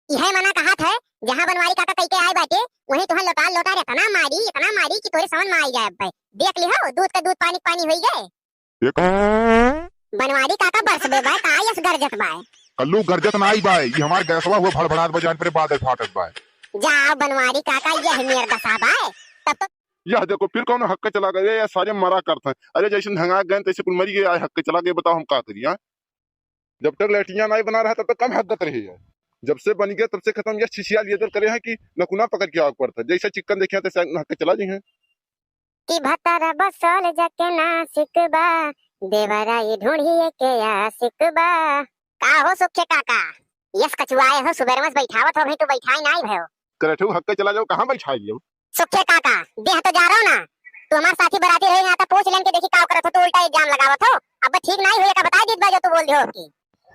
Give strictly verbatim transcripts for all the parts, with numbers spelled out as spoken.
इहे मना कहत है, जहाँ बनवारी काका कइके आए बाटे, वहीं तुहन लोटार लोटार इतना मारी, इतना मारी कि तोरे समझ में आई जाए अब्बे। देख लिहो, दूध का दूध, पानी का पानी होई गए। एक बनवारी काका बरस बे बाय, का यस गरजत बाय? कल्लू गरजत ना आई बाय, ये हमार गैसवा हुआ भड़भड़ात बा, जान परे बादल फाटत बाय। जाओ बनवारी काका, यह मेर दशा बाय। तब तो यह देखो, फिर कौन हक्के चला गए, ये सारे मरा करत हैं। अरे, जैसे धंगा गए, तैसे कुल मरी गए, आए हक्के चला गए, बताओ हम का करी, हाँ? जब तक लैट्रिन नहीं बना रहा, तब तक कम हगत रहे है। जब से बन गया, तब से खत्म। यह छिछिया लिए तो करे हैं कि नकुना पकड़ के आग पड़ता है। जैसे चिकन देखे हैं, तैसे हक के चला जाए हैं। कि भतारा बसल जाके नासिक बा, देवरा ये ढूंढिए के आशिक बा। का हो सुखे काका, यस कचुआए हो, सुबेर में बैठावत हो, अभी तो बैठाई नहीं भयो। करठू हक के चला जाओ, कहाँ बैठा लियो? सुखे काका, देह तो जा रहो ना, तू हमार साथी बराती रहे यहाँ, तो पूछ लेन के देखी का करत हो, तू उल्टा इल्जाम लगावत हो। अब ठीक नहीं होई, का बताई दीत बा जो तू बोल दियो कि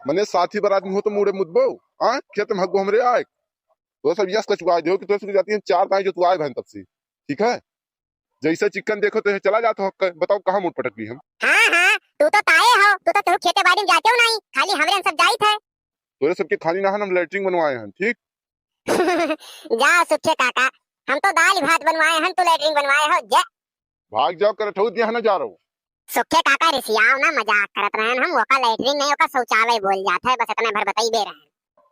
मने साथी बरात में हो तो मुड़े मुदबो, हाँ? खेत में हगो हमरे आए। तो सब यस कचुआ दियो कि तो सब जाती हैं चार दाएं जो तू आए बहन तब से, ठीक है? जैसे चिकन देखो तो चला जात हो, क-, बताओ कहाँ मुड़ पटक ली हम? हाँ, हाँ, तू तो ताए हो, तू तो केहू खेते बाड़ी में जाते हो नहीं, खाली हमरे हम सब जाइत है। तोरे सबके खाली ना हम लैट्रिन बनवाए हैं, ठीक? जा सुखे काका, हम तो दाल भात बनवाए हैं, तू लैट्रिन बनवाए हो, जा। भाग जाओ, करठऊ दिया ना जा रहो। सुखे काका रिसियाओ ना, मजाक करत रहन हम, ओका लैट्रिन नहीं, ओका शौचालय बोल जात है, बस इतने भर बताई दे रहन।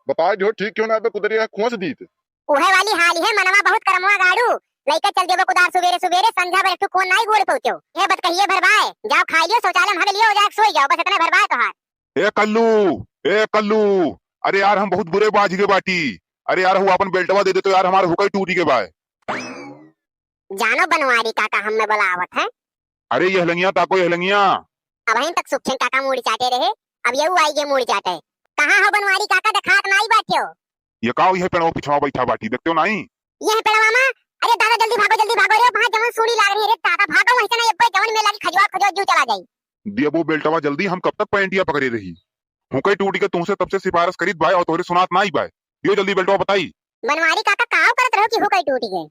बताए जो ठीक क्यों ना बे, कुदरिया खोस दीत। उहे वाली हाल है, मनवा बहुत करमवा गाड़ू, लइका चल देबो कुदार सुबेरे सुबेरे, संझा भर एक ठो कोन नाई गोड़ पहुँचो। ये बत कहिए भर बाय, जाओ खाई लियो, शौचालय में हग लियो, जाके सोई जाओ, बस इतने भर बाय तोहार। ए कल्लू, ए कल्लू, अरे यार हम बहुत बुरे बाझ गए बाटी। अरे यार, वो अपन बेल्टवा दे दे तो यार, हमार हुकई टूटी के बाय। जानो बनवारी काका हमें बुलावत है। अरे यह लंगिया ताको, यह लंगिया। अबहिन तक सुखेन काका मूड़ी चाटे रहे, अब यहू आई गे मूड़ी चाटे। कहाँ हो बनवारी काका, देखात नाई बाट्यो। ये का यह पेड़वा पिछवा बैठा बाटी, देखते हो नाई? यह पेड़वा मा, अरे दादा जल्दी भागो, जल्दी भागो रे, वहाँ जवन सूड़ी लाग रही है रे दादा, भागो वहीं से ना, ये पे जवन में लगी खजुआ खजुआ जीव चला जाई। दियबो बेल्टवा जल्दी, हम कब तक पैंटिया पकड़े रही? हुकई टूटी के तुमसे तब से सिफारिश करीत बाय और तोहरे सुनात नाई बाय। दियो जल्दी बेल्टवा बताई। बनवारी काका काव करत रहो कि हुकई टूटी गए?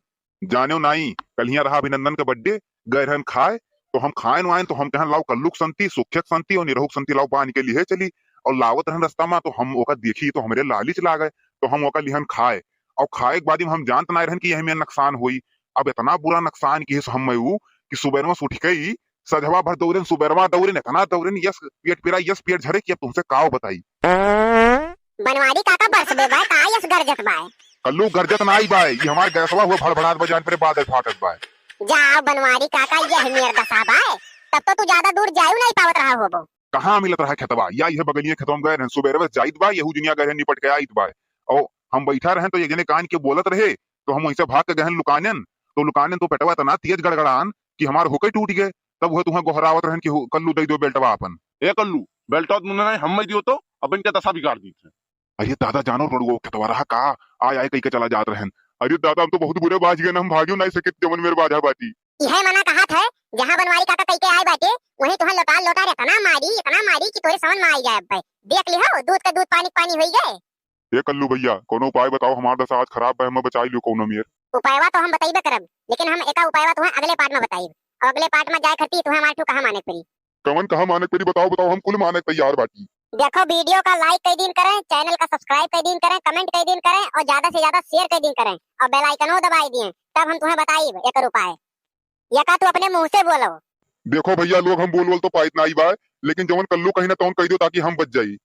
जानेव नाई, कलिया रहा अभिनंदन के birthday, गए रहन खाए, तो हम खाएन वाएन, तो हम कहन लाओ कल्लुक संती, सुखेक संती और निरहुक संती लाओ बांध के लिहे चली। और लावत रहन रास्ता मा, तो हम ओका देखी तो हमरे लालिच लागे, तो हम ओका लिहन खाए। और खाए के बाद में हम जानत नाई रहन कि यह में नुकसान होई। अब इतना बुरा नुकसान किहिस हम में ऊ कि सुबेरवा से उठ के ही सजवा भर दौड़ेन, सुबेरवा दौड़ेन, इतना दौड़ेन, यस पेट पिरा, यस पेट झरे कि अब तुमसे काव बताई। बनवारी काका बरस बे बाय, का यस गरजत बाय? कल्लू गरजत नाई बाय, ये हमार गैसवा हुआ भड़भड़ात बा, जान परे बादल फाटत बाय। जाओ बनवारी काका, यह मेर दशा बाय, तब तो तू ज्यादा दूर जायू नहीं पावत रहा होबो। कहाँ मिलत रहा खेतवा, या यह बगलिए खेतवा में गए रहन, सुबेरवा से जाइत बाय, यहू दुनिया गए रहन, निपट के आइत बाय। और हम बैठा रहन तो एक जने कान के बोलत रहे, तो हम वहीं से भाग के गहन लुकानेन, तो लुकानेन तो पेटवा इतना तेज गड़गड़ान कि हमार हुकई टूट गए। तब वह तुहें गोहरावत रहन कि हु-, कल्लू दे दो बेल्टवा अपन। ए कल्लू, बेल्टवा तुमने नहीं, हम में दियो तो, अब इनके दशा बिगाड़ दी थे। अरे दादा जानो रड़ुओ खेतवा रहा का, आय आय कई के चला जात रहन। अरे दादा हम तो बहुत बुरे बाझ गए ना, हम भागियो नहीं सके जवन मेरे बाझा बाटी। इहे मना कहत है, जहाँ बनवारी काका कई के आए बाटे, वहीं तुहन लोटार लोटार इतना मारी, इतना मारी कि तोरे समझ में आई जाए अब्बे। देख लिहो, दूध का दूध पानी का पानी होई गए। ए कल्लू भैया, कोनो उपाय बताओ, हमार दशा आज खराब बा, हमें बचाई लियो कोनो मेर। उपायवा तो हम बताइबे करब, लेकिन हम एका उपायवा तुहें अगले part में बताइब। और अगले part में जाए खती तुहें हमार ठू कहा माने के पड़ी। कवन कहा माने के पड़ी बताओ, बताओ, हम कुल माने के तैयार बाटी। देखो, video का like कई दिन करें, channel का subscribe कई दिन करें, comment कई दिन करें और ज्यादा से ज्यादा share कई दिन करें और bell icon वो दबाई दिए, तब हम तुहें बताइब एकर उपाय। या का तू अपने मुंह से बोलो? देखो भैया लोग, हम बोल बोल तो पाइत ना आई बाय, लेकिन जवन कल्लू कही ना तवन कही दो ताकि हम बच जाई।